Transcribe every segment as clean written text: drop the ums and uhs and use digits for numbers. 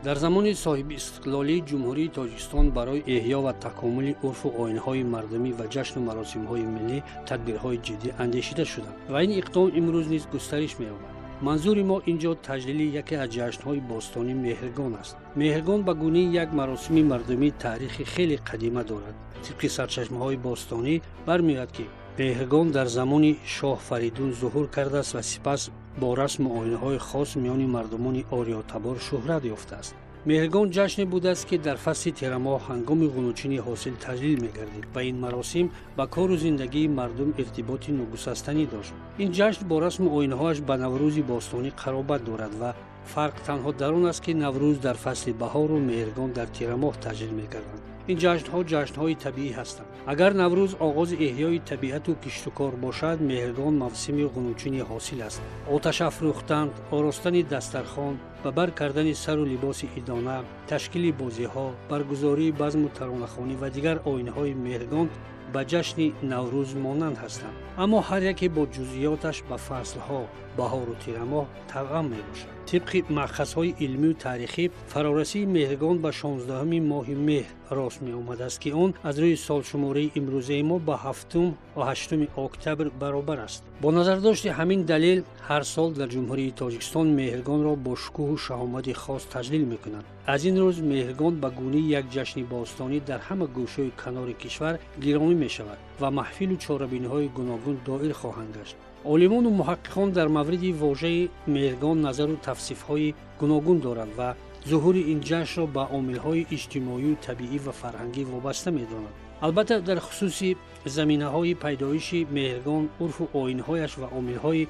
Дар замони соҳибистиқлолии Ҷумҳурии Тоҷикистон барои эҳё ва такомули урфу оинҳои мардумӣ ва ҷашну маросимҳои миллӣ тадбирҳои ҷиддӣ андешида шуданд ва ин иқдом имрӯз низ густариш меёбад. Манзури мо ин ҷо таҷлили яке аз ҷашнҳои бостонӣ Меҳргон аст. Меҳргон ба гунаи як маросими мардумӣ таърихи хеле қадима дорад. Тибқи сарчашмаҳои бостонӣ бармеояд, ки Меҳргон дар замони шоҳ Фаридун зуҳур кардааст ва сипас бо расму оинҳои хос миёни мардумони ориётабор шӯҳрат ёфтааст. Меҳргон ҷашне будааст, ки дар фасли тирамоҳ ҳангоми ғунучини ҳосил таҷлил мегардид ва ин маросим ба кору зиндагии мардум иртиботи ногусастанӣ дошт. Ин ҷашн бо расму оинҳояш ба Наврӯзи бостонӣ қаробат дорад ва фарқ танҳо дар он аст, ки Наврӯз дар фасли баҳору Меҳргон дар тирамоҳ таҷлил мегарданд. Ин ҷашнҳо ҷашнҳои табиӣ ҳастанд. Агар Наврӯз оғози эҳёи табиату киштукор бошад, Меҳргон мавсими ғунучини ҳосил аст. Оташ афрӯхтанд, оростани дастархон, ба бар кардани сару либоси идона, ташкили бозиҳо, баргузории базму таронахонӣ ва дигар оинҳои Меҳргон ба ҷашни Наврӯз монанд ҳастанд, аммо ҳар яке бо ҷузъиёташ ба фаслҳо, баҳору тирамоҳ тавъам мебошад. Тибқи маъхазҳои илмию таърихӣ, фарорасии Меҳргон ба 16-уми моҳи меҳр рост меомадааст, ки он аз рӯи солшумории имрӯзаи мо ба 7 ва 8 октябр баробар аст. Бо назардошти ҳамин далел ҳар сол дар Ҷумҳурии Тоҷикистон Меҳргонро бо шукӯҳу шаҳомати хос таҷлил мекунанд. Аз ин рӯз Меҳргон ба гунаи як ҷашни бостонӣ дар ҳама гӯшаи канори кишвар гиромӣ мешавад ва маҳфилу чорабиниҳои гуногун доир хоҳанд гашт. Олимону муҳаққиқон дар мавриди вожаи Меҳргон назару тавсифҳои гуногун доранд ва зуҳури ин ҷашнро ба омилҳои иҷтимоию табиӣ ва фарҳангӣ вобаста медонанд. Албатта, дар хусуси заминаҳои пайдоиши Меҳргон, урфу оинҳояш ва омилҳои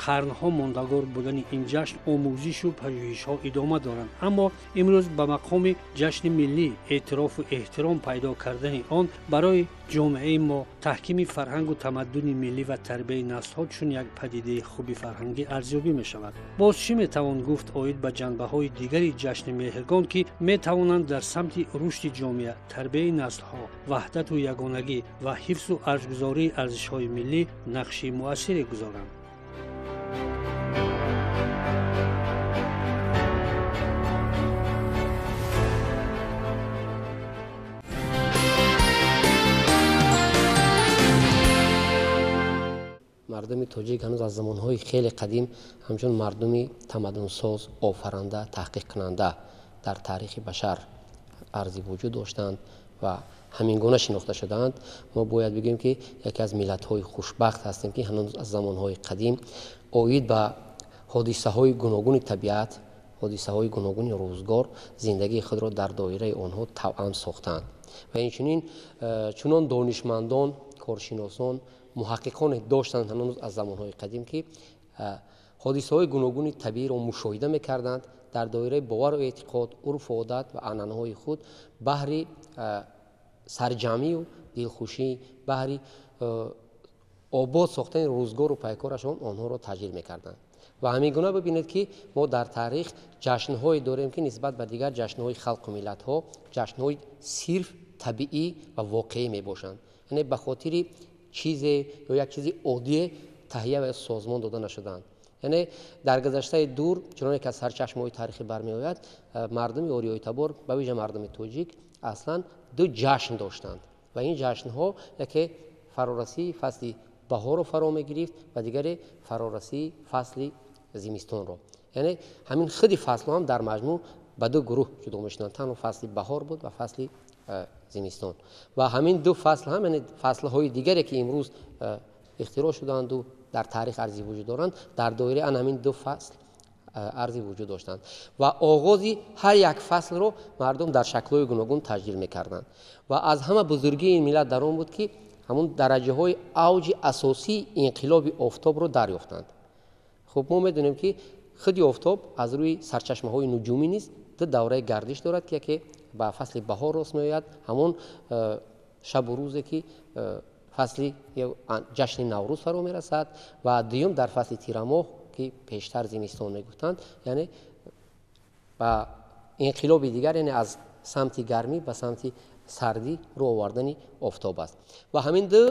қарнҳо мондагор будани ин ҷашн омӯзишу пажӯҳишҳо идома доранд, аммо имрӯз ба мақоми ҷашни миллӣ эътирофу эҳтиром пайдо кардани он барои ҷомеаи мо, таҳкими фарҳангу тамаддуни миллӣ ва тарбияи наслҳо чун як падидаи хуби фарҳангӣ арзёбӣ мешавад. Боз чӣ метавон гуфт оид ба ҷанбаҳои дигари ҷашни Меҳргон, ки метавонанд дар самти рушди ҷомеа, тарбияи наслҳо, ваҳдату ягонагӣ ва ҳифзу арҷгузории арзишҳои миллӣ нақши муассире гузоранд? Мардуми тоҷик ҳанӯз аз замонҳои хеле қадим ҳамчун мардуми тамаддунсоз, офаранда, таҳқиқкунанда дар таърихи башар арзи вуҷуд доштанд ва ҳамин гуна шинохта шудаанд. Мо бояд бигӯем, ки яке аз миллатҳои хушбахт ҳастем, ки ҳанӯз аз замонҳои қадим оид ба ҳодисаҳои гуногуни табиат, ҳодисаҳои гуногуни рӯзгор зиндагии худро дар доираи онҳо тавъам сохтанд ва инчунин чунон донишмандон, коршиносон, муҳаққиқоне доштанд ҳанӯз аз замонҳои қадим, ки ҳодисаҳои гуногуни табииро мушоҳида мекарданд, дар доираи бовару эътиқод, урфу одат ва анъанаҳои худ баҳри сарҷамъию дилхушӣ, баҳри обод сохтани рӯзгору пайкорашон онҳоро таҷлил мекарданд. Ва ҳамин гуна бибинед, ки мо дар таърих ҷашнҳое дорем, ки нисбат ба дигар ҷашнҳои халқу миллатҳо ҷашнҳои сирф табиӣ ва воқеӣ мебошанд. Яъне ба хотири чизе ё як чизи оддие таҳия ва созмон дода нашудаанд. Яъне дар гузаштаи дур, чуноне ки аз сарчашмаҳои таърихӣ бармеояд, мардуми ориёитабор, ба вижа мардуми тоҷик, аслан ду ҷашн доштанд ва ин ҷашнҳо яке фарорасии фасли баҳорро фаро мегирифт ва дигаре фарорасии фасли зимистонро. Яъне ҳамин худи фаслҳо ҳам дар маҷмӯъ ба ду гурӯҳ ҷудо мешуданд. Танҳо фасли баҳор буд ва фасли зимистон. Ва ҳамин ду фасл ҳам, яъне фаслҳои дигаре ки имрӯз ихтироъ шудаанду дар таърих арзи вуҷуд доранд, дар доираи ан ҳамин ду фасл арзи вуҷуд доштанд ва оғози ҳар як фаслро мардум дар шаклҳои гуногун таҷлил мекарданд. Ва аз ҳама бузургии ин миллат дар он буд, ки ҳамун дараҷаҳои авҷи асосии инқилоби офтобро дарёфтанд. Хуб, мо медонем, ки худи офтоб аз рӯи сарчашмаҳои нуҷумӣ низ ду давраи гардиш дорад, ки яке ба фасли баҳор рост меояд, ҳамон шабу рӯзе ки фасли ҷашни Наврӯз фаро мерасад, ва дуюм дар фасли тирамоҳ, ки пештар зимистон мегуфтанд, яъне ба инқилоби дигар, яъне аз самти гармӣ ба самти сардӣ рӯ овардани офтоб аст. Ва ҳамин ду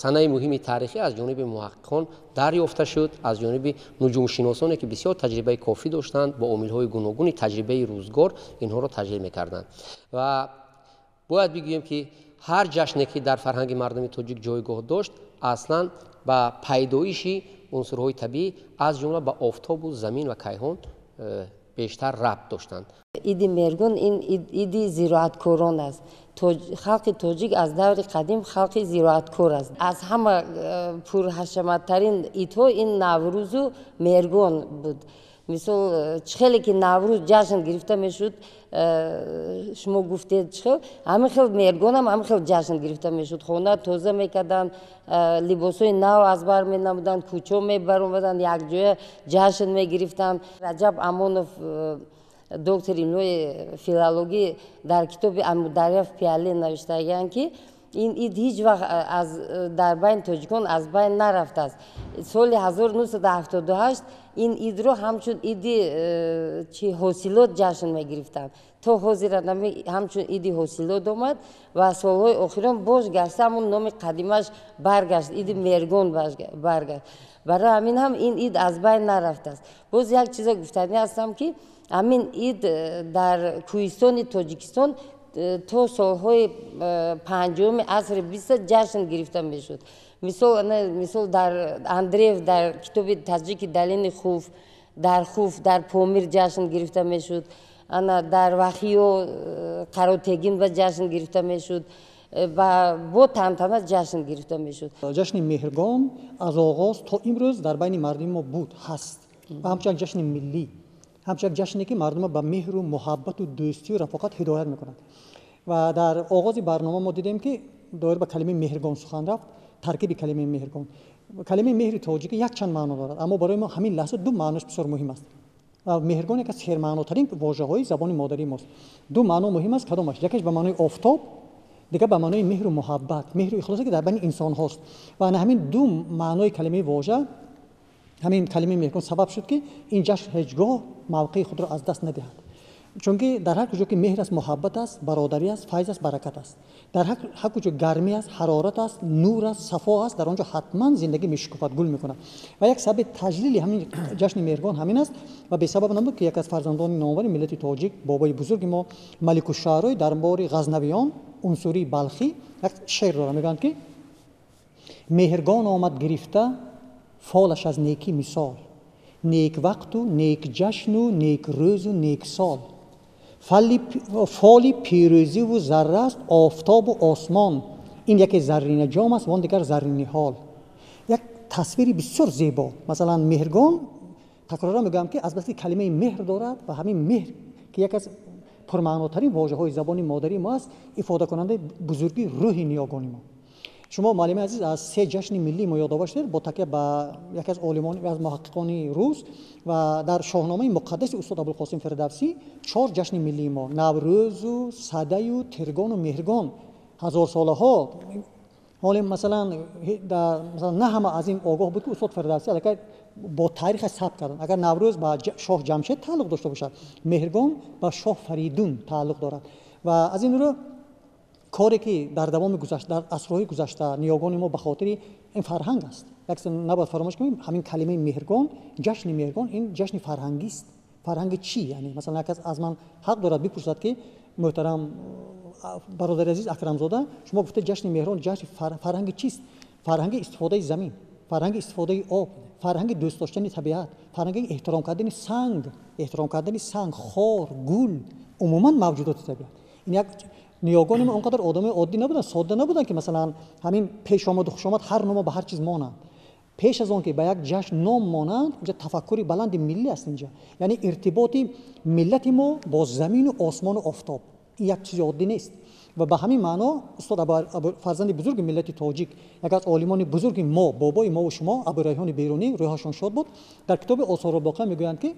санаи муҳими таърихӣ аз ҷониби муҳаққиқон дарёфта шуд, аз ҷониби нуҷумшиносоне ки бисёр таҷрибаи кофӣ доштанд, бо омилҳои гуногуни таҷрибаи рӯзгор инҳоро таҷлил мекарданд. Ва бояд бигӯем ки ҳар ҷашне ки дар фарҳанги мардуми тоҷик ҷойгоҳ дошт, аслан ба пайдоиши унсурҳои табиӣ аз ҷумла ба офтобу замин ва кайҳон бештар рабт доштанд. Иди Меҳргон ин иди зироаткорон аст. Халқи тоҷик аз даври қадим халқи зироаткор аст. Аз ҳама пурҳашаматтарин идҳо ин Наврӯзу Меҳргон буд. Мисол, чӣ хеле ки Наврӯз ҷашн гирифта мешуд, шумо гуфтед чӣ хел, ҳамин хел Меҳргонам ҳамин хел ҷашн гирифта мешуд. Хона тоза мекарданд, либосҳои нав аз бар менамуданд, кӯчо мебаромаданд, якҷоя ҷашн мегирифтанд. Раҷаб Амонов, доктори илмҳои филологӣ, дар китоби Амударё в пиёле навиштагианд, ки ин ид ҳеҷ вақт дар байни тоҷикон аз байн нарафтааст. Соли 1978 ин идро ҳамчун иди чи ҳосилот ҷашн мегирифтанд. То ҳозира ҳамчун иди ҳосилот омад ва солҳои охирон боз гашта ҳамун номи қадимаш баргашт, иди Меҳргон баргашт. Барои ҳамин ҳам ин ид аз байн нарафтааст. Боз як чиза гуфтанӣ ҳастам, ки ҳамин ид дар кӯҳистони Тоҷикистон то солҳои панҷуми асри биста ҷашн гирифта мешуд. Мисол дар Андреев дар китоби Таҷики долини Хуф, дар Хуф, дар Помир ҷашн гирифта мешуд, ана дар Вахиё Қаротегин ба ҷашн гирифта мешуд ва бо тантана ҷашн гирифта мешуд. Ҷашни Меҳргон аз оғоз то имрӯз дар байни мардуми мо буд, ҳаст ва ҳамчун як ҷашни миллӣ, ҳамчун як ҷашне ки мардумро ба меҳру муҳаббату дӯстию рафоқат ҳидоят мекунад. Ва дар оғози барнома мо дидем, ки доир ба калимаи меҳргон сухан рафт, таркиби калимаи меҳргон. Калимаи меҳри тоҷикӣ якчанд маъно дорад, аммо барои мо ҳамин лаҳза ду маънош бисёр муҳим аст. Ва меҳргон яке аз сермаънотарин вожаҳои забони модарии мост. Ду маъно муҳим аст, кадомаш? Якеш ба маънои офтоб, дигар ба маънои меҳру муҳаббат, меҳру ихлосе ки дар байни инсонҳост. Ва ана ҳамин ду маънои калимаи вожа, ҳамин калимаи меҳргон сабаб шуд, ки ин ҷашн ҳеҷ гоҳ мавқеи худро аз даст надиҳад. Чунки дар ҳар куҷо ки меҳр аст, муҳаббат аст, бародарӣ аст, файз аст, баракат аст. Дар ҳар куҷо гармӣ аст, ҳарорат аст, нур аст, сафо аст, дар он ҷо ҳатман зиндагӣ мешукуфад, гул мекунад. Ва як сабаби таҷлили ҳамин ҷашни меҳргон ҳамин аст ва бесабаб набуд, ки яке аз фарзандони номвари миллати тоҷик, бобои бузурги мо, Маликушшуарои дар бори ғазнавиён, унсурии балхӣ як шеър дорад. Мегӯянд, ки меҳргон омад гирифта, фолаш аз некӣ мисол, неквақту некҷашну некрӯзу нексол, фоли пирӯзиву зарра аст офтобу осмон, ин яке заррина ҷом аст, вон дигар зарриниҳол. Як тасвири бисёр зебо. Масалан, меҳргон, такроран мегӯям, ки азбаски калимаи меҳр дорад ва ҳамин меҳр, ки яке аз пурмаънотарин вожаҳои забони модарии мо аст, ифодакунандаи бузургии рӯҳи ниёгони мо. Шумо, муаллими азиз, аз се ҷашни миллӣ мо ёдовар шудед бо такя ба яке аз олимон аз муҳаққиқони рус ва дар шоҳномаи муқаддаси устод Абулқосим Фирдавсӣ чор ҷашни миллии мо Наврӯзу Садаю Тиргону Меҳргон ҳазорсолаҳо. Ҳоле масалан на ҳама аз ин огоҳ буд, ки устод Фирдавсӣ аллакай бо таърихаш сабт карданд. Агар Наврӯз ба шоҳ Ҷамшед тааллуқ дошта бошад, Меҳргон ба шоҳ Фаридун тааллуқ дорад. Ва аз ин рӯ коре ки дар давоми гузашта, дар асрҳои гузашта ниёгони мо ба хотири ин фарҳанг аст. Як чиз набояд фаромӯш кунем, ҳамин калимаи меҳргон, ҷашни меҳргон, ин ҷашни фарҳангист. Фарҳанги чӣ? Яъне масалан як кас аз ман ҳақ дорад бипурсад, ки муҳтарам бародари азиз Акрамзода, шумо гуфта ҷашни меҳргон ҷашни фарҳанги чист? Фарҳанги истифодаи замин, фарҳанги истифодаи об, фарҳанги дӯст доштани табиат, фарҳанги эҳтиром кардани санг, эҳтиром кардани санг, хор, гул, умуман мавҷудоти табиат. Ин як ниёгони мо он қадар одамои оддӣ набуданд, содда набуданд, ки масалан ҳамин пешомаду хушомад ҳар номо ба ҳар чиз монанд. Пеш аз он ки ба як ҷашн ном монанд, инҷа тафаккури баланди миллӣ аст инҷа. Яъне иртиботи миллати мо бо замину осмону офтоб. Ин як чизи оддӣ нест. Ва ба ҳамин маъно устод фарзанди бузурги миллати тоҷик, яке аз олимони бузурги мо, бобои мову шумо, Абурайҳони Берунӣ, рӯҳашон шод буд, дар китоби Осорулбоқия мегӯянд, ки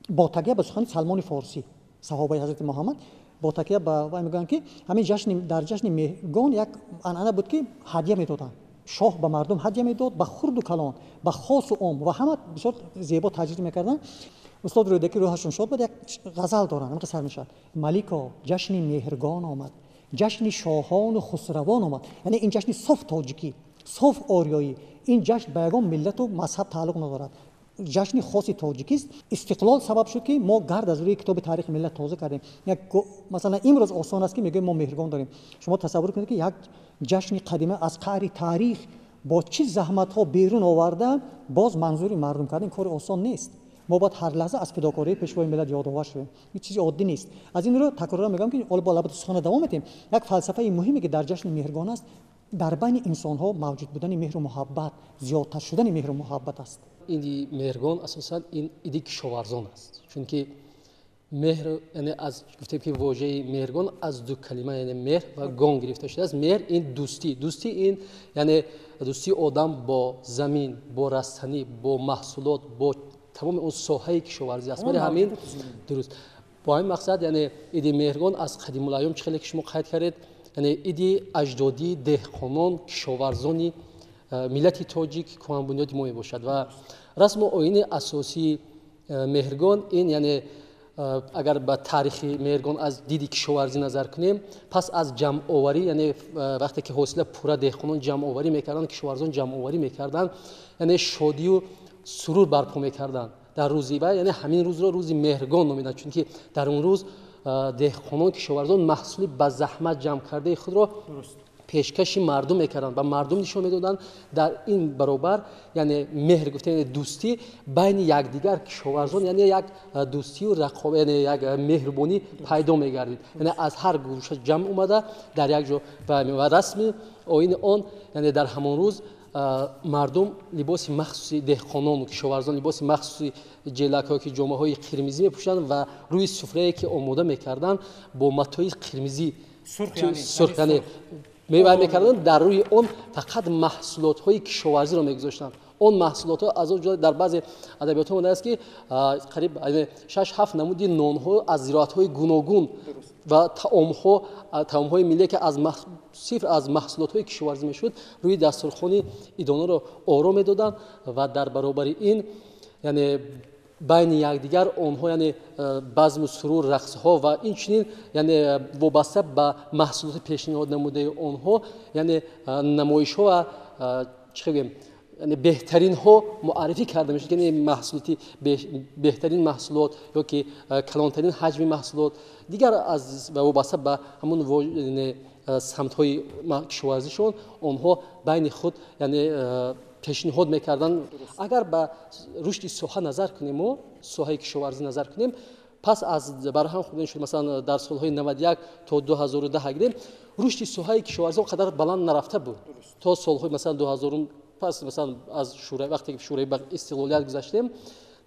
бо такя ба сухани Салмони Форсӣ, саҳобаи ҳазрати Муҳаммад, бо такя ба вай мегӯянд, ки ҳамин ҷашни, дар ҷашни меҳргон як анъана буд, ки ҳадя медоданд. Шоҳ ба мардум ҳадя медод, ба хурду калон, ба хосу ом, ва ҳама бисёр зебо таҷлил мекарданд. Устод Рӯдакӣ, рӯҳашон шод буд, як ғазал доранд, ҳамин қисар мешавад: Малико, ҷашни меҳргон омад, Ҷашни шоҳону хусравон омад. Яъне ин ҷашни соф тоҷикӣ, соф ориёӣ. Ин ҷашн ба ягон миллату мазҳаб тааллуқ надорад. Ҷашни хоси тоҷикист. Истиқлол сабаб шуд, ки мо гард аз рӯи китоби таърихи миллат тоза кардем. Масалан, имрӯз осон аст, ки мегӯем мо меҳргон дорем. Шумо тасаввур кунед, ки як ҷашни қадима аз қаъри таърих бо чӣ заҳматҳо берун оварда боз манзури мардум кардан кори осон нест. Мо бояд ҳар лаҳза аз фидокории пешвои миллат ёдовар шавем. Ин чизи оддӣ нест. Аз ин рӯ такроран мегӯям, ки ҳоло бо албатта сухана давом медиҳем. Як фалсафаи муҳиме, ки дар ҷашни меҳргон аст, дар байни инсонҳо мавҷуд будани меҳру муҳаббат, зиёдтар шудани меҳру муҳаббат аст. Иди меҳргон асосан ин иди кишоварзон аст, чунки меҳр, яъне аз гуфтем, ки вожаи меҳргон аз ду калима, яъне меҳр ва гон гирифта шудааст. Меҳр ин дӯстӣ, дӯстӣ ин яъне дӯстии одам бо замин, бо растанӣ, бо маҳсулот, бо тамоми он соҳаи кишоварзӣ аст. Барои ҳамин дуруст бо ҳамин мақсад, яъне иди меҳргон аз қадимулайём, чӣ хеле ки шумо қайд кардед, яъне иди аҷдодии деҳқонон, кишоварзони миллати тоҷик, кӯҳанбунёди мо мебошад. Ва расму оини асосии меҳргон ин, яъне агар ба таърихи меҳргон аз диди кишоварзӣ назар кунем, пас аз ҷамъоварӣ, яъне вақте ки ҳосила пурра деҳқонон ҷамъоварӣ мекарданд, кишоварзон ҷамъоварӣ мекарданд, яъне шодию сурур барпо мекарданд дар рӯзи ва яъне ҳамин рӯзро рӯзи меҳргон номиданд, чунки дар он рӯз деҳқонон, кишоварзон маҳсули ба заҳмат ҷамъ кардаи худро пешкаши мардум мекарданд, ба мардум нишон медоданд. Дар ин баробар, яъне меҳр гуфта, яъне дӯстӣ байни якдигар кишоварзон, яъне як дӯстию рақоб, яъне як меҳрубонӣ пайдо мегардид, яъне аз ҳар гӯша ҷамъ омада дар як ҷо. Ва расми оини он, яъне дар ҳамон рӯз мардум либоси махсуси деҳқонону кишоварзон, либоси махсуси ҷелакҳо, ки ҷомаҳои қирмизӣ мепӯшанд, ва рӯи суфрае ки омода мекарданд бо матои қирмизӣ сурх, яъне мевай мекарданд, дар рӯи он фақат маҳсулотҳои кишоварзиро мегузоштанд. Он маҳсулотҳо аз он ҷумла дар баъзе адабиётҳо омадааст, ки қариб 6-7 намуди нонҳо аз зироатҳои гуногун ва таомҳо, таомҳои миллие, ки аз сифр аз маҳсулотҳои кишоварзӣ мешуд, рӯи дастурхони идонаро оро медоданд. Ва дар баробари ин, яъне байни якдигар онҳо, яъне базму сурур, рақсҳо ва инчунин, яъне вобаста ба маҳсулоти пешниҳод намудаи онҳо, яъне намоишҳо ва чӣ гӯем, яъне беҳтаринҳо муаррифӣ карда мешуд, яъне маҳсулоти беҳтарин маҳсулот ё ки калонтарин ҳаҷми маҳсулот дигар аз вобаста ба ҳамон самтҳои кишоварзишон онҳо байни худ, яъне пешниҳод мекарданд. Агар ба рушди соҳа назар кунем, мо соҳаи кишоварзӣ назар кунем, пас аз барҳам хӯрдан шуд, масалан дар солҳои 91 то 2010 гирем, рушди соҳаи кишоварзӣ он қадар баланд нарафта буд. То солҳои масалан 2000 пас, масалан аз шӯравӣ, вақте ки шӯравӣ ба истиқлолият гузаштем,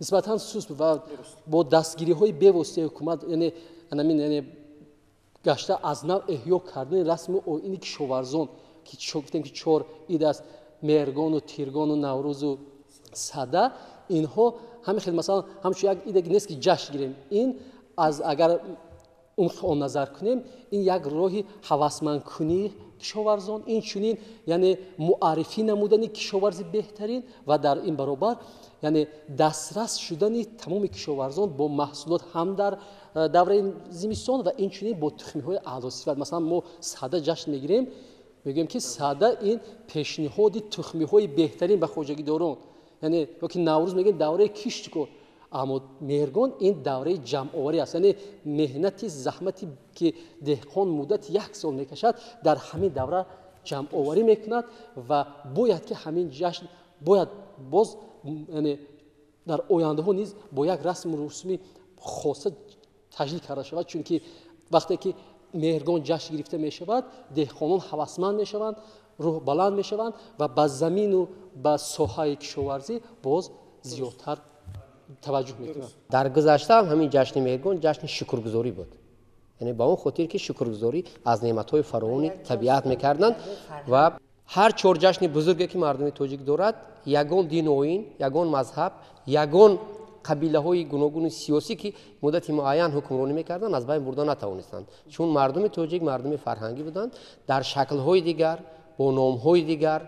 нисбатан суст буд. Ва бо дастгириҳои бевоситаи ҳукумат, яъне анамин, яъне гашта аз нав эҳё кардани расму оини кишоварзон, ки гуфтем, ки чор ид аст: меҳргону тиргону наврӯзу сада, инҳо ҳамин хел, масалан ҳамчун як иде нест, ки ҷашн гирем. Ин аз агар умқи он назар кунем, ин як роҳи ҳавасмандкунии кишоварзон, инчунин яъне муаррифӣ намудани кишоварзи беҳтарин ва дар ин баробар яъне дастрас шудани тамоми кишоварзон бо маҳсулот ҳам дар давраи зимистон ва инчунин бо тухмиҳои аълосифат. Масалан, мо сада ҷашн мегирем, мегӯем, ки сада ин пешниҳоди тухмиҳои беҳтарин ба хоҷагидорон, яъне ё ки наврӯз мегӯем давраи киштукор, аммо меҳргон ин давраи ҷамъоварӣ аст, яъне меҳнати заҳмате ки деҳқон муддати як сол мекашад, дар ҳамин давра ҷамъоварӣ мекунад. Ва бояд ки ҳамин ҷашн бояд боз, яъне дар ояндаҳо низ бо як расму русуми хоса таҷлил карда шавад, чунки вақте ки меҳргон ҷашн гирифта мешавад, деҳқонон ҳавасманд мешаванд, рӯҳ баланд мешаванд ва ба замину ба соҳаи кишоварзӣ боз зиёдтар таваҷҷӯҳ мекунанд. Дар гузашта ҳам ҳамин ҷашни меҳргон ҷашни шукргузорӣ буд, яъне ба он хотир ки шукргузорӣ аз неъматҳои фаровони табиат мекарданд. Ва ҳар чор ҷашни бузурге ки мардуми тоҷик дорад, ягон дину оин, ягон мазҳаб, ягон қабилаҳои гуногуни сиёсӣ, ки муддати муайян ҳукмронӣ мекарданд, аз байн бурда натавонистанд, чун мардуми тоҷик мардуми фарҳангӣ буданд. Дар шаклҳои дигар, бо номҳои дигар.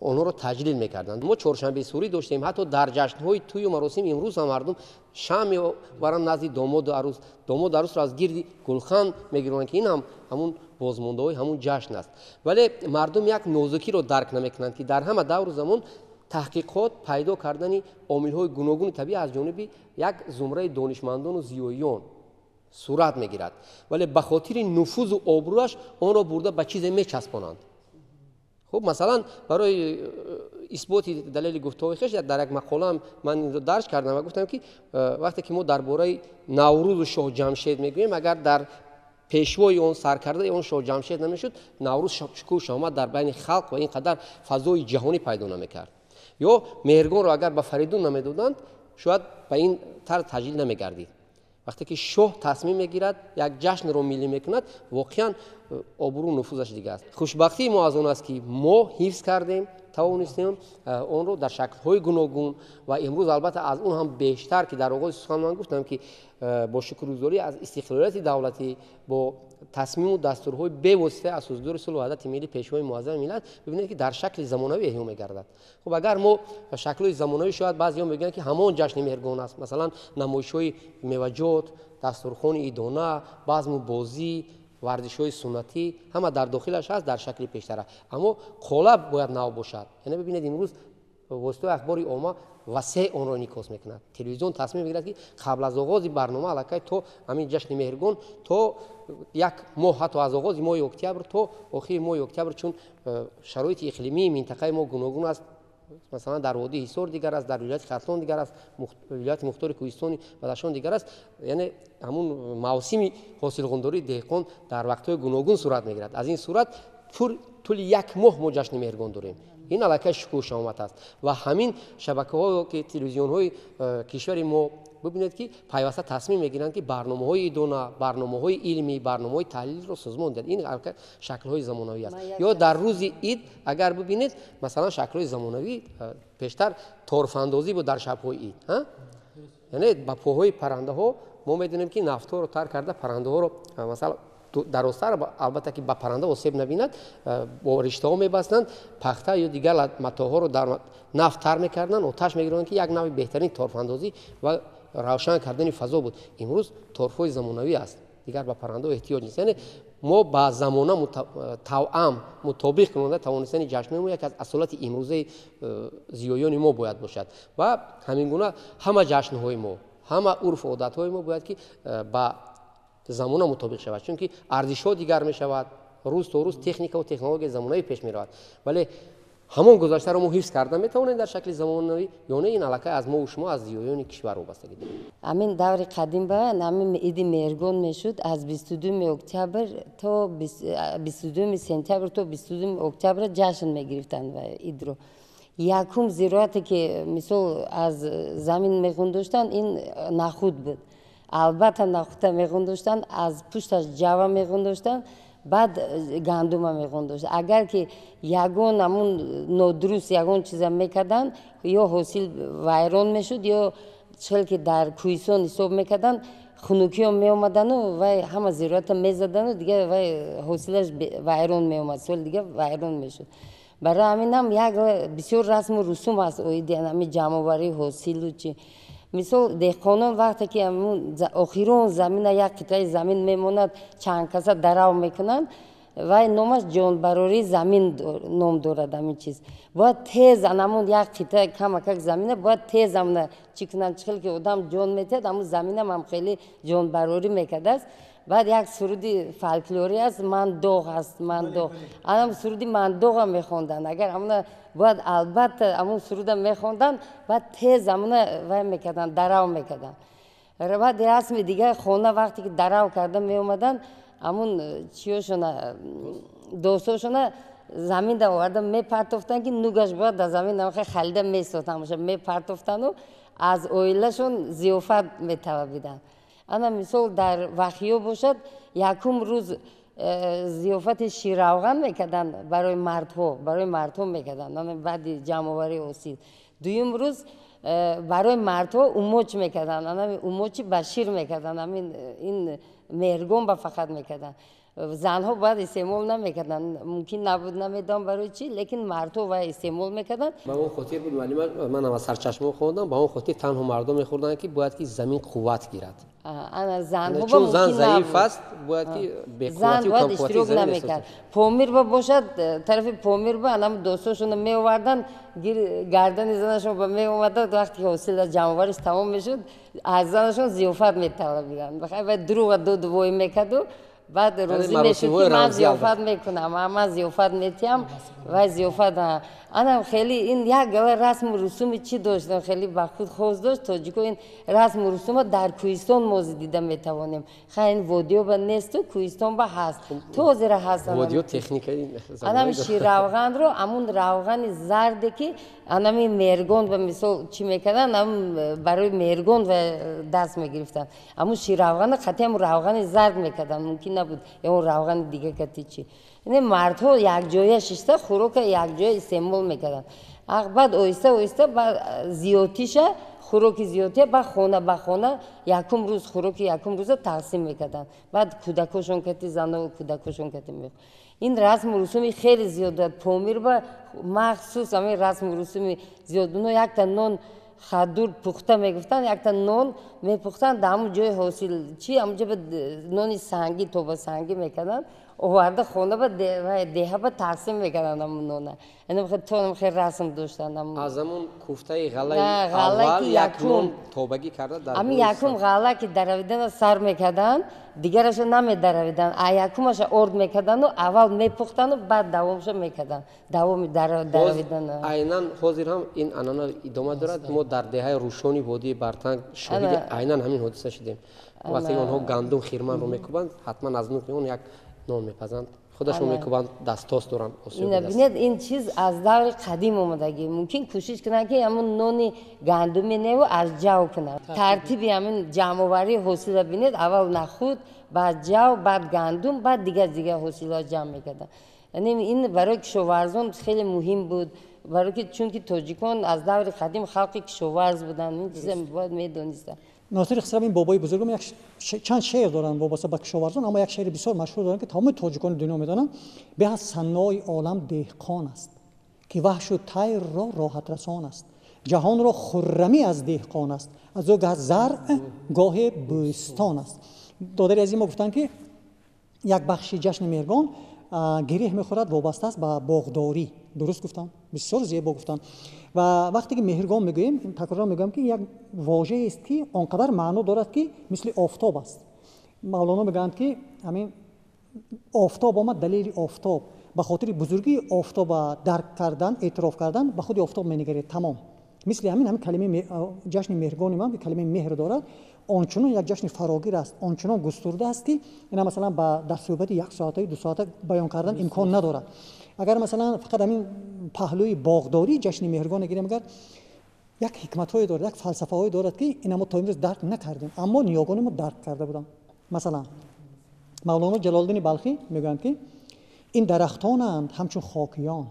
Онҳоро таҷлил мекарданд. Мо чоршанбе сурӣ доштем, ҳатто дар ҷашнҳои тӯю маросим имрӯз ҳам мардум шам меоваранд назди домоду арӯс, домоду арӯсро аз гирди гулхан мегиранд, ки ин ҳам ҳамун бозмондаҳои ҳамун ҷашн аст. Вале мардум як нозукиро дарк намекунанд, ки дар ҳама давру замон таҳқиқот пайдо кардани омилҳои гуногуни табиӣ аз ҷониби як зумраи донишмандону зиёиён сурат мегирад, вале ба хотири нуфузу обрӯяш онро бурда ба чизе мечаспонанд. Хуб, масалан, барои исботи далели гуфтаҳои хеш дар як мақолаам ман инро дарҷ кардам ва гуфтам, ки вақте ки мо дар бораи Наврӯзу Шоҳ Ҷамшед мегӯем, агар дар пешвои он, саркардаи он Шоҳ Ҷамшед намешуд, Наврӯз шукӯҳу шаҳомат дар байни халқ ва ин қадар фазои ҷаҳонӣ пайдо намекард. Ё Меҳргонро агар ба Фаридун намедоданд, шояд ба ин тарз таҷлил намегардид. Вақте ки шоҳ тасмим мегирад, як ҷашнро миллӣ мекунад, воқеан обрӯ нуфузаш дигар аст. Хушбахтии мо аз он аст, ки мо ҳифз кардем, тавонистем онро дар шаклҳои гуногун ва имрӯз албатта аз он ҳам бештар, ки дар оғози сухан ман гуфтам, ки бо шукргузорӣ аз истиқлолияти давлатӣ, бо тасмиму дастурҳои бевоситаи асосгузори сулҳу ваҳдати миллӣ, Пешвои муаззами миллат, бибинед, ки дар шакли замонавӣ эҳё мегардад. Хуб, агар мо шаклҳои замонавӣ, шояд баъзеҳо мегӯянд, ки ҳамон ҷашни Меҳргон аст, масалан, намоишҳои меваҷот, дастурхони идона, базму бозӣ, варзишҳои суннатӣ ҳама дар дохилаш ҳаст дар шакли пештара, аммо қолаб бояд нав бошад. Яъне бибинед, имрӯз воситаи ахбори омма васеъ онро инъикос мекунад. Телевизион тасмим мегирад, ки қабл аз оғози барнома аллакай то ҳамин ҷашни Меҳргон то як моҳ, ҳатто аз оғози моҳи октябр то охири моҳи октябр, чун шароити иқлимии минтақаи мо гуногун аст, масалан, дар водии Ҳисор дигар аст, дар вилояти Хатлон дигар аст, вилояти мухтори кӯҳистони Бадахшон дигар аст. Яъне ҳамун мавсими ҳосилғундории деҳқон дар вақтҳои гуногун сурат мегирад. Аз ин сурат тӯли як моҳ мо ҷашни Меҳргон дорем. Ин аллакай шукӯҳу шаҳомат аст ва ҳамин шабакаҳо, ки телевизионҳои кишвари мо, бибинед, ки пайваста тасмим мегиранд, ки барномаҳои идона, барномаҳои илмӣ, барномаҳои таҳлилро созмон диҳанд. Ин шаклҳои замонавӣ аст. Ё дар рӯзи ид агар бибинед, масалан, шаклҳои замонавӣ, пештар торфандозӣ буд дар шабҳои ид, яъне ба поҳои паррандаҳо, мо медонем, ки нафтҳоро тар карда, паррандаҳоро, масалан, дарозтар, албатта ки ба парранда осеб набинад, бо риштаҳо мебастанд, пахта ё дигар матоъҳоро дар нафт тар мекарданд, оташ мегиранд, ки як навъи беҳтарин торфандозӣ ва равшан кардани фазо буд. Имрӯз торфҳои замонавӣ аст, дигар ба паррандаҳо эҳтиёҷ нест. Яъне мо ба замона тавъам мутобиқ кунонда тавонистани ҷашнҳои мо яке аз асолати имрӯзаи зиёёни мо бояд бошад. Ва ҳамин гуна ҳама ҷашнҳои мо, ҳама урфу одатҳои мо бояд, ки ба замона мутобиқ шавад, чунки арзишҳо дигар мешавад, рӯз то рӯз техникаву технологияи замонавӣ пеш меравад, вале ҳамон гузаштаро мо ҳифз карда метавонем дар шакли замонавӣ ё не, ин аллакай аз мову шумо, аз зиёёни кишвар вобастагӣ дорад. Ҳамин даври қадим ба ҳамин иди Меҳргон мешуд аз 22 октябр то 22 сентябр то 22 октябр ҷашн мегирифтанд ва идро. Якум зироате, ки мисол аз замин меғундоштанд, ин нахуд буд. Албатта, нахудта меғундоштанд, аз пушташ ҷава меғундоштанд, баъд гандума меғундоштанд. Агар ки ягон ҳамун нодуруст ягон чиза мекарданд, ё ҳосил вайрон мешуд, ё чхел ки дар кӯҳистон ҳисоб мекарданд, хунукиҳо меомадану вай ҳама зироата мезадану дигар вай ҳосилаш вайрон меомад, соли дигар вайрон мешуд. Барои ҳаминам як бисёр расму русум аст оиди ҳамин ҷамъоварии ҳосилу чи. Мисол, деҳқонон вақте ки охирон замина, як қитъаи замин мемонад, чанд каса дарав мекунанд, вай номаш ҷонбарории замин ном дорад. Ҳамин чиз бояд тез анамон як қитъа камакак замина бояд тез амна чӣ кунанд, чӣ хел ки одам ҷон метиҳад, ҳамун заминам ҳам хеле ҷонбарорӣ мекардааст. Баъд як суруди фолклорӣ аст, «Ман доғ» аст, «Ман доғ». Анам суруди «Ман доға» мехонданд. Агар ҳамуна бояд, албатта, ҳамун суруда мехонданд, баъд тез ҳамуна вай мекарданд, дарав мекарданд. Баъд расми дигар, хона вақте ки дарав карда меомаданд, ҳамун чиёшона, достошона заминда оварда мепартофтанд, ки нугаш бояд дар замин намхе халида месохт, ҳамаша мепартофтанду аз оилашон зиёфат металабиданд. Ана мисол, дар вахиё бошад, якум рӯз зиёфати ширравған мекарданд барои мардҳо, барои мардҳо мекарданд баъди ҷамъоварии ҳосил. Дуюм рӯз барои мардҳо умоч мекарданд, умочи ба шир мекарданд, ҳамин ин Меҳргон ба фақат мекарданд. Занҳо бояд истеъмол намекарданд, мумкин набуд, намедонам барои чӣ, лекин мардҳо бояд истеъмол мекарданд. Ба он хотир буд, муаллима, ман аз сарчашма хондам, ба он хотир танҳо мардон мехӯрданд, ки бояд ки замин қувват гирад. Ана занҳо чун зан заиф аст, бояд ки зан бояд иштирок намекард. Помир ба бошад, тарафи Помир ба анам дӯстошонро меоварданд, гардани занашон ба меомаданд, вақте ки ҳосила ҷамъовариш тамом мешуд, аз занашон зиёфат металабиданд. Бахай бояд дурӯға дуд вой мекарду, баъд розӣ мешуд, ки ман зиёфат мекунам, ман зиёфат метиҳам ва зиёфат. Анам хеле ин як гала расму русуми чӣ доштанд, хеле ба худ хос дошт тоҷико. Ин расму русума дар кӯҳистон мо дида метавонем. Хай, ин водиё ба несту, кӯҳистон ба ҳаст, то ҳозира ҳаст. Водиё техникаи. Анам ширравғанро, амун равғани зарде, ки анами мергон ба мисол чӣ мекарданд, ам барои мергон ва даст мегирифтанд, амун ширравғана қати ам равғани зард мекарданд, мумкин набуд ё равғани дига кати чӣ. Ин мардҳо якҷоя шишта хӯрока якҷоя истеъмол мекарданд. Баъд оҳиста оҳиста зиёдтиша, хӯроки зиёдтия ба хона ба хона якум рӯз, хӯроки якум рӯза тақсим мекарданд. Баъд кӯдакошон кати, зано кӯдакошон кати. Ин расму русуми хеле зиёд дорад Помир ба махсус, ҳамин расму русуми зиёд. Оно якта нон хадур пухта мегуфтанд, якта нон мепухтанд дар ҳамун ҷои ҳосил чи, ҳамун ҷо нони сангӣ, тоба сангӣ мекарданд, оварда хона ба деҳа ба тақсим мекарданд ҳамун нона. То хеле расм доштанд. Аз ҳамун куфтаи ғаллаи аввал як нон тобагӣ карда дар ҳамин якум ғалла ки даравидана сар мекарданд, дигараша намедаравиданд, а якумаша орд мекарданду аввал мепухтанду, баъд давомша мекарданд, давоми даравидана. Айнан ҳозир ҳам ин анъана идома дорад. Мо дар деҳаи Рӯшони водии Бартанг шоҳиди айнан ҳамин ҳодиса шудем. Вақте онҳо гандум хирманро мекӯбанд, ҳатман аз нуқи он як нон мепазанд, худашон мекӯбанд, дастос доранд. Бинед, ин чиз аз даври қадим омадагӣ. Мумкин кӯшиш кунанд, ки ҳамун нони гандуми неву аз ҷав кунанд. Тартиби ҳамин ҷамъоварии ҳосила бинед: аввал нахуд, баъд ҷав, баъд гандум, баъд дигар дигар ҳосилаҳо ҷамъ мекарданд. Яъне ин барои кишоварзон хеле муҳим буд, барои ки чунки тоҷикон аз даври қадим халқи кишоварз буданд, ин чиза бояд медонистанд. Носири Хисрав, ин бобои бузургам, як чанд шеър доранд вобаста ба кишоварзон, аммо як шеъри бисёр машҳур доранд, ки тамоми тоҷикони дунё медонанд: «Беҳ аз саннои олам деҳқон аст, ки ваҳшу тайрро роҳатрасон аст. Ҷаҳонро хуррамӣ аз деҳқон аст, аз ӯ гаҳ заръ, гоҳе бӯстон аст». Додари азизи мо гуфтанд, ки як бахши ҷашни Меҳргон гиреҳ мехӯрад, вобаста аст ба боғдорӣ. Дуруст гуфтам, бисёр зебо гуфтам. Ва вақте ки Меҳргон мегӯем, такроран мегӯям, ки як вожаест, ки он қадар маъно дорад, ки мисли офтоб аст. Мавлоно мегӯянд, ки ҳамин офтоб омад, далели офтоб, ба хотири бузургии офтоба дарк кардан, эътироф кардан, ба худи офтоб менигаред, тамом. Мисли ҳамин калимаи ҷашни Меҳргони ман, ки калимаи меҳр дорад, ончунон як ҷашни фарогир аст, ончунон густурда аст, ки ина масалан ба дар суҳбати як соатаи ду соата баён кардан имкон надорад. Агар масалан фақат ҳамин паҳлӯи боғдории ҷашни Меҳргон гирем, агар як ҳикматҳое дорад, як фалсафаҳое дорад, ки ина мо то имрӯз дарк накардем, аммо ниёгони мо дарк карда буданд. Масалан, Мавлоно Ҷалолиддини Балхӣ мегӯянд, ки ин дарахтонанд ҳамчун хокиён,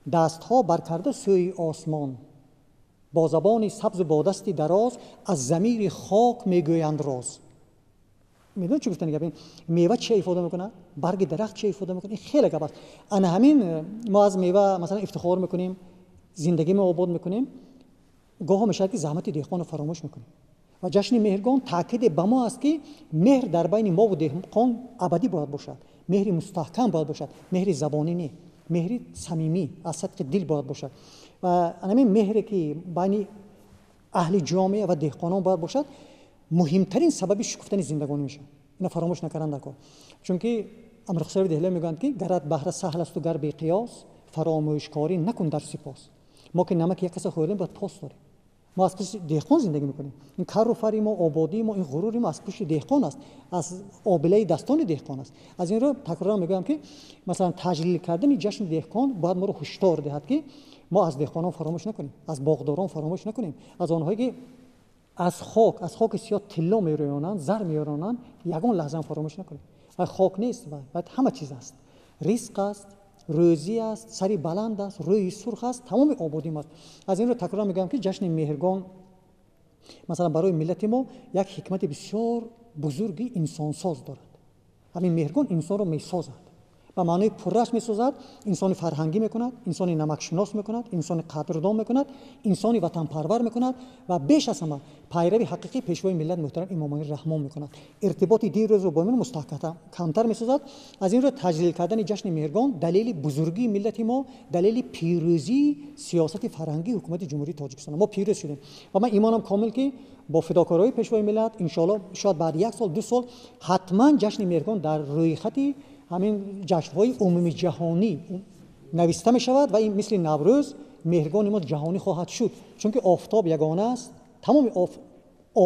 дастҳо баркарда сӯи осмон, бо забони сабзу бо дасти дароз аз замири хок мегӯянд роз. Медонед, чӣ гуфтани гап? Мева чия ифода мекунад, барги дарахт чия ифода мекунад? Ин хеле гап аст. Ана ҳамин мо аз мева масалан ифтихор мекунем, зиндагимо обод мекунем, гоҳо мешавад, ки заҳмати деҳқонро фаромӯш мекунем. Ва ҷашни Меҳргон таъкиде ба мо аст, ки меҳр дар байни мову деҳқон абадӣ бояд бошад, меҳри мустаҳкам бояд бошад, меҳри забонӣ не, меҳри самимӣ, аз садқи дил бояд бошад. Ва ҳамин меҳре, ки байни аҳли ҷомеа ва деҳқонон бояд бошад, муҳимтарин сабаби шукуфтани зиндагонӣ мешавад. Ина фаромӯш накардан дар кор, чунки Амирхусрави Деҳлавӣ мегӯянд, ки гарат баҳра саҳл асту гар беқиёс, фаромӯшкорӣ накун дар сипос. Мо ки намаки як каса хӯрдем, бояд пос дорем. Мо аз пушти деҳқон зиндагӣ мекунем. Ин карру фари мо, ободии мо, ин ғурури мо аз пушти деҳқон аст, аз обилаи дастони деҳқон аст. Аз ин рӯ такроран мегӯям, ки масалан таҷлил кардани ҷашни деҳқон бояд моро ҳушдор диҳад, ки мо аз деҳқонон фаромӯш накунем, аз боғдорон фаромӯш накунем, аз онҳое, ки аз хок, аз хоки сиёҳ тилло мерӯёнанд, зар меронанд, ягон лаҳзаам фаромӯш накунем. Вай хок нест, вай ҳама чиз аст, ризқ аст, рӯзӣ аст, сари баланд аст, рӯи сурх аст, тамоми ободим аст. Аз ин рӯ такроран мегӯям, ки ҷашни Меҳргон масалан барои миллати мо як ҳикмати бисёр бузурги инсонсоз дорад. Ҳамин Меҳргон инсонро месозад, ба маънои пурраш месозад, инсони фарҳангӣ мекунад, инсони намакшинос мекунад, инсони қадрдон мекунад, инсони ватанпарвар мекунад ва беш аз ҳама пайрави ҳақиқии пешвои миллат муҳтарам Эмомалӣ Раҳмон мекунад. Иртиботи дирӯзро бо имрӯз мустаҳкамтар месозад. Аз ин рӯ таҷлил кардани ҷашни Меҳргон далели бузургии миллати мо, далели пирӯзии сиёсати фарҳангии ҳукумати Ҷумҳурии Тоҷикистон. Мо пирӯз шудем ва ман имонам комил, ки бо фидокориҳои пешвои миллат, иншоалло, шояд баъди як сол, 2 сол ҳатман ҷашни Меҳргон дар рӯйхати ҳамин ҷашнҳои умумиҷаҳонӣ нависта мешавад ва ин мисли Наврӯз Меҳргони мо ҷаҳонӣ хоҳад шуд, чунки офтоб ягона аст, тамоми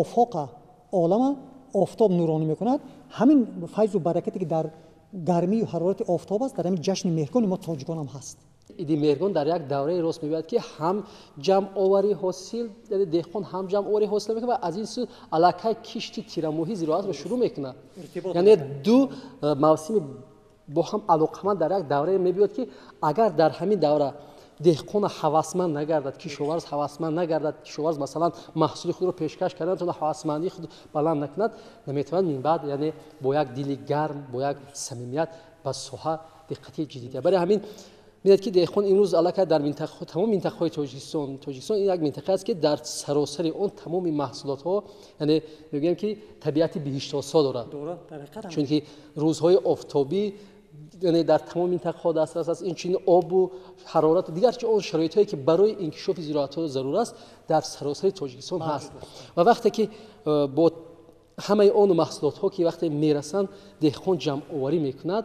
офоқа олама офтоб нуронӣ мекунад. Ҳамин файзу баракате, ки дар гармию ҳарорати офтоб аст, дар ҳамин ҷашни Меҳргони мо тоҷикон ҳам ҳаст. Иди Меҳргон дар як давраи рост мебояд, ки ҳам ҷамъоварӣ ҳосил, яъне деҳқон ҳам ҷамъоварӣ ҳосил мекунад ва аз ин сӯ аллакай кишти тирамоҳӣ зироатро шурӯъ мекунад. Яъне ду мавсими бо ҳам алоқаманд дар як даврае мебиёд, ки агар дар ҳамин давра деҳқона ҳавасманд нагардад, кишоварз ҳавасманд нагардад, кишоварз, масалан, маҳсули худро пешкаш кардан то ҳавасмандии худ баланд накунад, наметавонад минбаъд, яъне бо як дили гарм, бо як самимият ба соҳа диққати ҷиддӣ диҳад. Барои ҳамин бинед, ки деҳқон имрӯз аллакай дар тамоми минтақаҳои Тоҷикистон, Тоҷикистон ин як минтақа аст, ки дар саросари он тамоми маҳсулотҳо, яъне мегӯям, ки табиати биҳиштосо дорад, чунки рӯзҳои офтобӣ, яъне дар тамоми минтақаҳо дастрас аст, инчунин обу ҳарорату дигар чи он шароитҳое, ки барои инкишофи зироатҳо зарур аст, дар саросари Тоҷикистон ҳаст. Ва вақте ки бо ҳамаи он маҳсулотҳо, ки вақте мерасанд, деҳқон ҷамъоварӣ мекунад,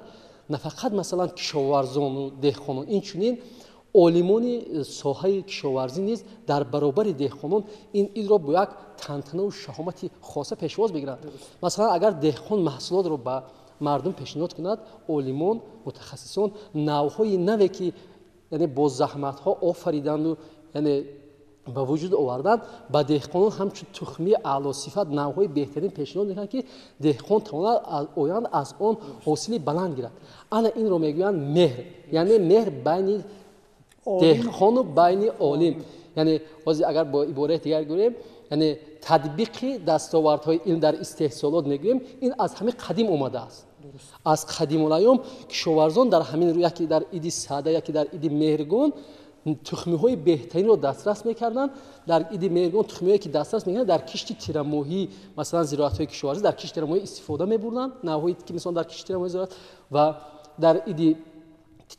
на фақат, масалан, кишоварзону деҳқонон, инчунин олимони соҳаи кишоварзӣ низ дар баробари деҳқонон ин идро бо як тантанаву шаҳомати хоса пешвоз мегиранд. Масалан, агар деҳқон маҳсулотро ба мардум пешниҳод кунад, олимон, мутахассисон навъҳои наве, ки яъне бо заҳматҳо офариданду, яъне ба вуҷуд оварданд, ба деҳқонон ҳамчун тухмии аълосифат, навъҳои беҳтарин пешниҳод мекунанд, ки деҳқон тавонад оянд аз он ҳосили баланд гирад. Ана инро мегӯянд меҳр, яъне меҳр байни деҳқону байни олим. Яъне ҳозир агар бо ибораи дигар гӯем, яъне татбиқи дастовардҳои илм дар истеҳсолот мегӯем, ин аз ҳамин қадим омадааст. Аз қадимулайём кишоварзон дар ҳамин, яке дар иди Сада, яке дар иди Меҳргон тухмиҳои беҳтаринро дастрас мекарданд. Дар иди Меҳргон тухмиҳое, ки дастрас мекарданд, дар кишти тирамоҳӣ, масалан, зироатҳои кишоварзӣ дар кишти тирамоҳӣ истифода мебурданд, навъҳое ки, мисалан, дар кишти тирамоҳӣ зироат, ва дар иди,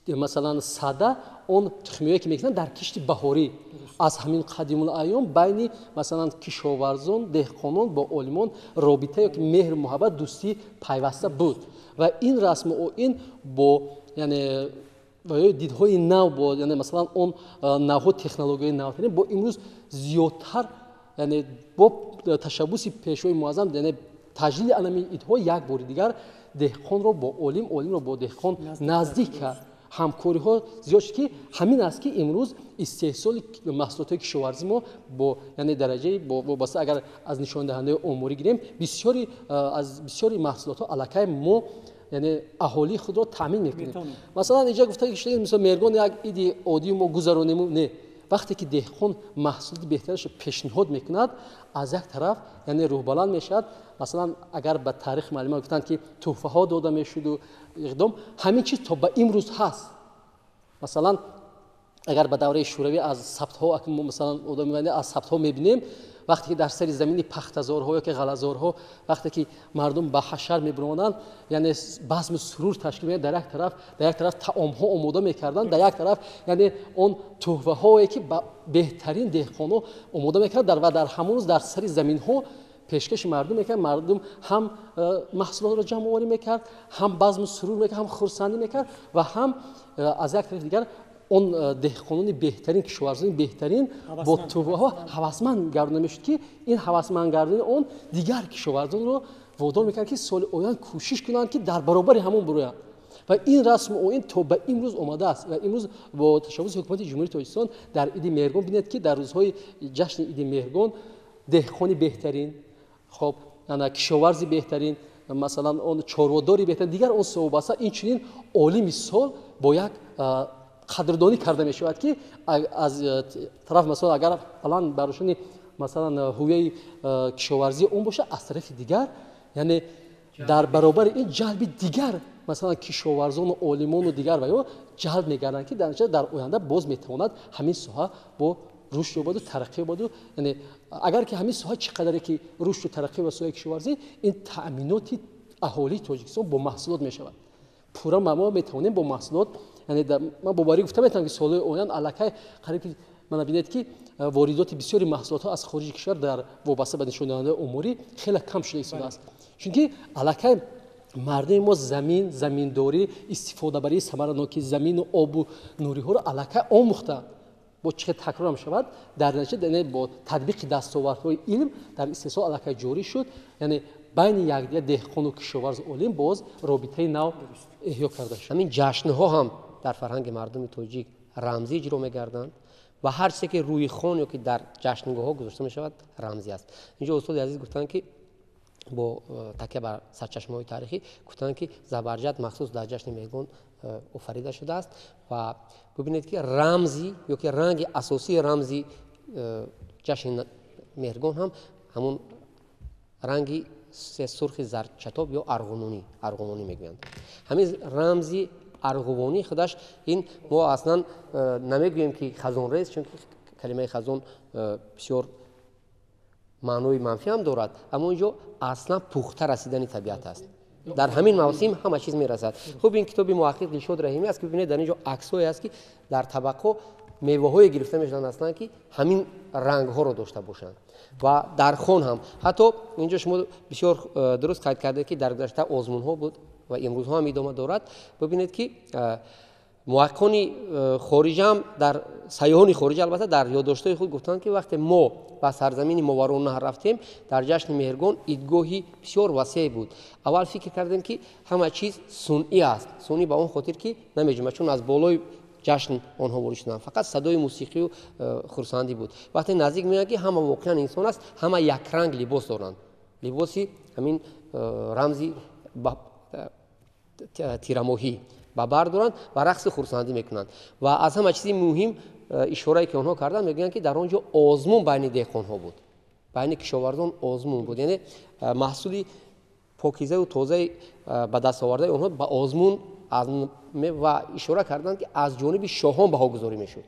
масалан, Сада он тухмиҳое, ки мекунанд, дар кишти баҳорӣ. Аз ҳамин қадимулайём байни, масалан, кишоварзон, деҳқонон бо олимон робита ёки меҳру муҳаббат, дӯстӣ пайваста буд. Ва ин расму оин бо, яъне, дидҳои нав, бо, яъне, масалан, он навҳо, технологияи навтарин бо имрӯз зиёдтар, яъне бо ташаббуси пешвои муаззам, яъне таҷлили анами идҳо як бори дигар деҳқонро бо олим, олимро бо деҳқон наздик кард, ҳамкориҳо зиёд шуд, ки ҳамин аст, ки имрӯз истеҳсоли маҳсулотҳои кишоварзӣ мо бо, яъне, дараҷаи вобаста, агар аз нишондиҳандаи оморӣ гирем, бисёри аз бисёри маҳсулотҳо аллакай мо, яъне, аҳолии худро таъмин мекунем. Масалан, инҷа гуфта шуда, мисол, Меҳргон як иди оддии мо гузаронему не, вақте ки деҳқон маҳсулоти беҳтарашро пешниҳод мекунад, аз як тараф, яъне, рӯҳбаланд мешавад. Масалан, агар ба таърих маълумот гуфтанд, ки тӯҳфаҳо дода мешуду иқдом, ҳамин чиз то ба имрӯз ҳаст. Масалан, агар ба давраи Шӯравӣ аз сабтҳо, масалан, аз сабтҳо мебинем, вақте ки дар сари замини пахтазорҳо ёки ғалазорҳо, вақте ки мардум ба ҳашар мебиромаданд, яъне базму сурур ташкил мекарданд, дар як тараф таомҳо омода мекарданд, дар як тараф, яъне, он тӯҳфаҳое, ки ба беҳтарин деҳқонҳо омода мекарданд ва дар ҳамон рӯз дар сари заминҳо пешкаши мардум мекард. Мардум ҳам маҳсулотро ҷамъоварӣ мекард, ҳам базму сурур мекард, ҳам хурсандӣ мекард ва ҳам аз як тарафи дигар он деҳқонони беҳтарин, кишоварзони беҳтарин бо тӯҳфаҳо ҳавасманд гардонида мешуд, ки ин ҳавасманд гардонии он дигар кишоварзонро водор мекард, ки соли оянд кӯшиш кунанд, ки дар баробари ҳамон бироянд. Ва ин расму оин то ба имрӯз омадааст. Ва имрӯз бо ташаббуси ҳукумати Ҷумҳурии Тоҷикистон дар иди Меҳргон, бинед, ки дар рӯзҳои ҷашни иди Меҳргон деҳқони беҳтарин, хоб, кишоварзи беҳтарин, масалан, он чорводори беҳтарин, дигар он вобаста, инчунин олими сол бо як қадрдонӣ карда мешавад, ки аз тараф, масалан, агар баланд бардоштани, масалан, ҳувияи кишоварзии он бошад, аз тарафи дигар, яъне Дар баробари ин ҷалби дигар масалан кишоварзону олимону дигар ва ё ҷалб мегарданд, ки дар натиҷа дар оянда боз метавонад ҳамин соҳа бо рушд ёбаду тараққӣ ёбаду. Яъне агар ки ҳамин соҳа чӣ қадаре ки рушду тараққӣ ва соҳаи кишоварзӣ, ин таъминоти аҳолии Тоҷикистон бо маҳсулот мешавад. Пурра мо метавонем бо маҳсулот, яъне ман боварӣ гуфта метавонам, ки солҳои оянда аллакай қариб ки мана бинед, ки воридоти бисёри маҳсулотҳо аз хориҷи кишвар дар вобаста ба нишондиҳандаҳои оморӣ хеле кам шуда истодааст, чунки аллакай мардуми мо замин, заминдорӣ, истифодабарии самараноки замину обу нуриҳоро аллакай омӯхтанд. Бо чӣ хел такрорам шавад, дар натиҷа яъне бо татбиқи дастовардҳои илм дар истеҳсол аллакай ҷорӣ шуд, яъне байни якдигар деҳқону кишоварзу олим боз робитаи нав эҳё карда шуд. Ҳамин ҷашнҳо ҳам дар фарҳанги мардуми тоҷик рамзӣ иҷро мегарданд ва ҳар чизе ки рӯи хон ё ки дар ҷашнгоҳҳо гузошта мешавад, рамзӣ аст. Инҷо устоди азиз гуфтанд, ки бо такя бар сарчашмаҳои таърихӣ гуфтанд, ки забарҷад махсус дар ҷашни Меҳргон офарида шудааст. Ва бубинед, ки рамзи ё ки ранги асосии рамзи ҷашни Меҳргон ҳам ҳамон ранги сурхи зардчатоб ё арғунонӣ, арғунонӣ мегӯянд. Ҳамин рамзи арғувонӣ худаш ин мо аслан намегӯем, ки хазонрез, чунки калимаи хазон бисёр маънои манфӣ ҳам дорад, аммо инҷо аслан пухта расидани табиат аст. Дар ҳамин мавсим ҳама чиз мерасад. Хуб, ин китоби муҳаққиқ Дилшод Раҳимӣ аст, ки бибинед, дар ин ҷо аксҳое аст, ки дар табақҳо меваҳое гирифта мешаванд аслан, ки ҳамин рангҳоро дошта бошанд. Ва дар хон ҳам ҳатто инҷо шумо бисёр дуруст қайд кардед, ки дар гузашта озмунҳо буд ва имрӯзҳо ҳам идома дорад. Бибинед, ки муҳаққиқони хориҷа ҳам, дар сайёҳони хориҷа албатта, дар ёддоштҳои худ гуфтанд, ки вақте мо ба сарзамини Мовароуннаҳр рафтем, дар ҷашни Меҳргон идгоҳи бисёр васеъ буд. Аввал фикр кардем, ки ҳама чиз сунъӣ аст. Сунъӣ ба он хотир, ки намеҷумбад, чун аз болои ҷашн онҳо ворид шуданд, фақат садои мусиқию хурсандӣ буд. Вақте наздик меоянд, ки ҳама воқеан инсон аст, ҳама якранг либос доранд, либоси ҳамин рамзи тирамоҳӣ ба бар доранд ва рақси хурсандӣ мекунанд. Ва аз ҳама чизи муҳим ишорае, ки онҳо карданд, мегӯянд, ки дар он ҷо озмун байни деҳқонҳо буд, байни кишоварзон озмун буд, яъне маҳсули покизаю тозаи ба даст овардаи онҳо ба озмун ва ишора карданд, ки аз ҷониби шоҳон баҳогузорӣ мешуд,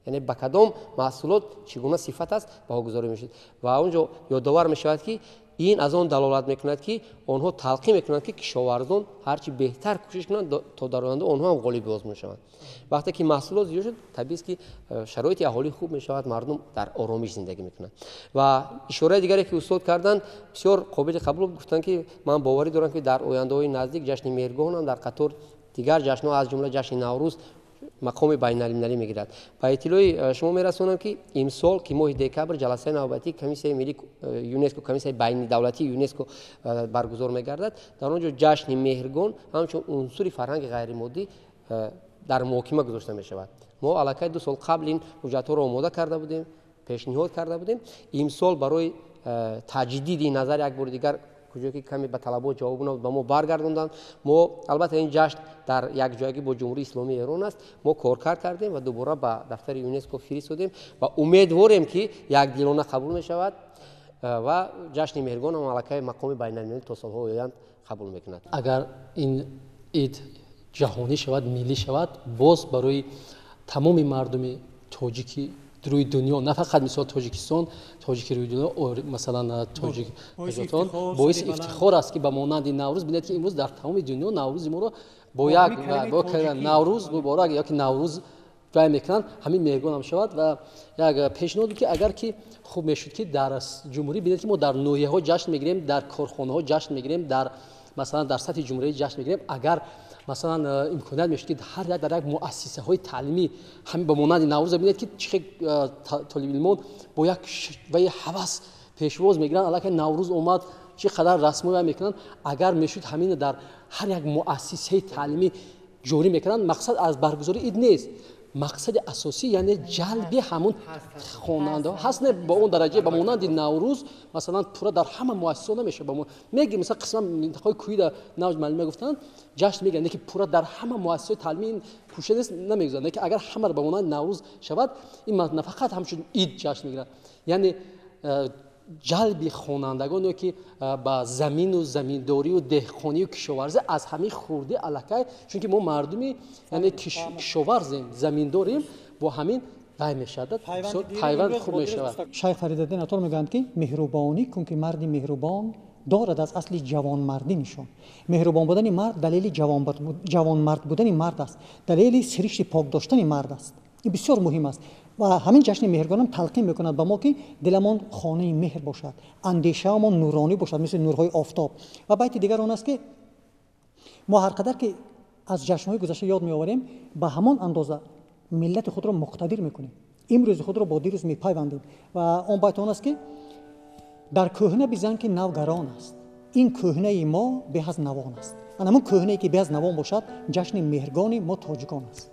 яъне ба кадом маҳсулот чӣ гуна сифат аст, баҳогузорӣ мешуд. Ва он ҷо ёдовар мешавад, ки ин аз он далолат мекунад, ки онҳо талқин мекунанд, ки кишоварзон ҳарчи беҳтар кӯшиш кунанд, то дар оянда онҳо ҳам ғолиби озмун шаванд. Вақте ки маҳсулот зиёд шуд, табиист, ки шароити аҳолӣ хуб мешавад, мардум дар оромиш зиндагӣ мекунанд. Ва ишораи дигаре, ки устод карданд, бисёр қобили қабул гуфтанд, ки ман боварӣ дорам, ки дар ояндаҳои наздик ҷашни Меҳргон ҳам дар қатор дигар ҷашнҳо, аз ҷумла ҷашни Наврӯз, мақоми байналмилалӣ мегирад. Ба иттилои шумо мерасонам, ки имсол, ки моҳи декабр ҷаласаи навбатии комиссияи миллии ЮНЕСКО, комиссияи байнидавлатии ЮНЕСКО баргузор мегардад, дар он ҷо ҷашни Меҳргон ҳамчун унсури фарҳанги ғайримоддӣ дар муҳокима гузошта мешавад. Мо аллакай 2 сол қабл ин ҳуҷҷатҳоро омода карда будем, пешниҳод карда будем. Имсол барои таҷдиди назар як бори дигар, куҷое ки каме ба талабот ҷавоб набуд, ба мо баргардонданд. Мо албатта, ин ҷашн дар якҷоягӣ бо Ҷумҳурии Исломии Эрон аст, мо коркард кардем ва дубора ба дафтари ЮНЕСКО фиристодем ва умедворем, ки якдилона қабул мешавад ва ҷашни Меҳргон ҳам аллакай мақоми байналмилалӣ то солҳои оянд қабул мекунад. Агар ин ид ҷаҳонӣ шавад, миллӣ шавад, боз барои тамоми мардуми тоҷики рӯи дунё, на фақат мисол Тоҷикистон, тоҷики рӯи дунё, масалан тоҷик боиси ифтихор аст, ки ба монанди Наврӯз, бинед, ки имрӯз дар тамоми дунё Наврӯзи моро бо як Наврӯз муборак ёки Наврӯз вай мекунанд, ҳамин Меҳргон ҳам шавад. Ва як пешниҳод, ки агар ки хуб мешуд, ки дар ҷумҳурӣ, бинед, ки мо дар ноҳияҳо ҷашн мегирем, дар корхонаҳо ҷашн мегирем, дар масалан дар сатҳи ҷумҳурӣ ҷашн мегирем, агар масалан имконият мешуд, ки ҳар як дар як муассисаҳои таълимӣ ҳамин ба монанди Наврӯза, бинед, ки чӣ хел толибилмон бо як ваи ҳавас пешвоз мегиранд, аллакай Наврӯз омад, чӣ қадар расмоя мекунанд, агар мешуд, ҳамин дар ҳар як муассисаи таълимӣ ҷорӣ мекунанд. Мақсад аз баргузории ид нест, мақсади асосӣ яъне ҷалби ҳамун хонандаҳо ҳаст, не ба он дараҷа ба монанди Наврӯз масалан пурра дар ҳама муассисаҳо намешавад. Меги масалан қисман минтақаҳои кӯҳида нав муаллима гуфтанд, ҷашн мегиранд, лекин пурра дар ҳама муассисаҳои таълимӣ ин пӯшида нест, намегузарад. Лекин агар ҳамаро ба монанди Наврӯз шавад, ин на фақат ҳамчун ид ҷашн мегиранд, яъне Ҷалби хонандагон ё ки ба замину заминдорию деҳқонию кишоварзӣ аз ҳамин хурдӣ аллакай, чунки мо мардуми, яъне, кишоварзем, заминдорем, бо ҳамин вай мешавад, пайванд хуб мешавад. Шайх Фаридуддин Аттор мегӯянд, ки меҳрубонӣ кун, ки марди меҳрубон дорад аз асли ҷавонмардӣ нишон. Меҳрубон будани мард далели ҷавонмард будани мард аст, далели сиришти пок доштани мард аст. Ин бисёр муҳим аст ва ҳамин ҷашни Меҳргонам талқин мекунад ба мо, ки диламон хонаи меҳр бошад, андешаамон нуронӣ бошад, мисли нурҳои офтоб. Ва байти дигар он аст, ки мо ҳар қадар ки аз ҷашнҳои гузашта ёд меоварем, ба ҳамон андоза миллати худро муқтадир мекунем, имрӯзи худро бо дирӯз мепайвандем. Ва он байт он аст, ки дар кӯҳна бизан, ки нав гарон аст, ин кӯҳнаи мо беҳ аз навон аст. Ана ҳамон кӯҳнае, ки беҳ аз навон бошад, ҷашни Меҳргони мо тоҷикон аст.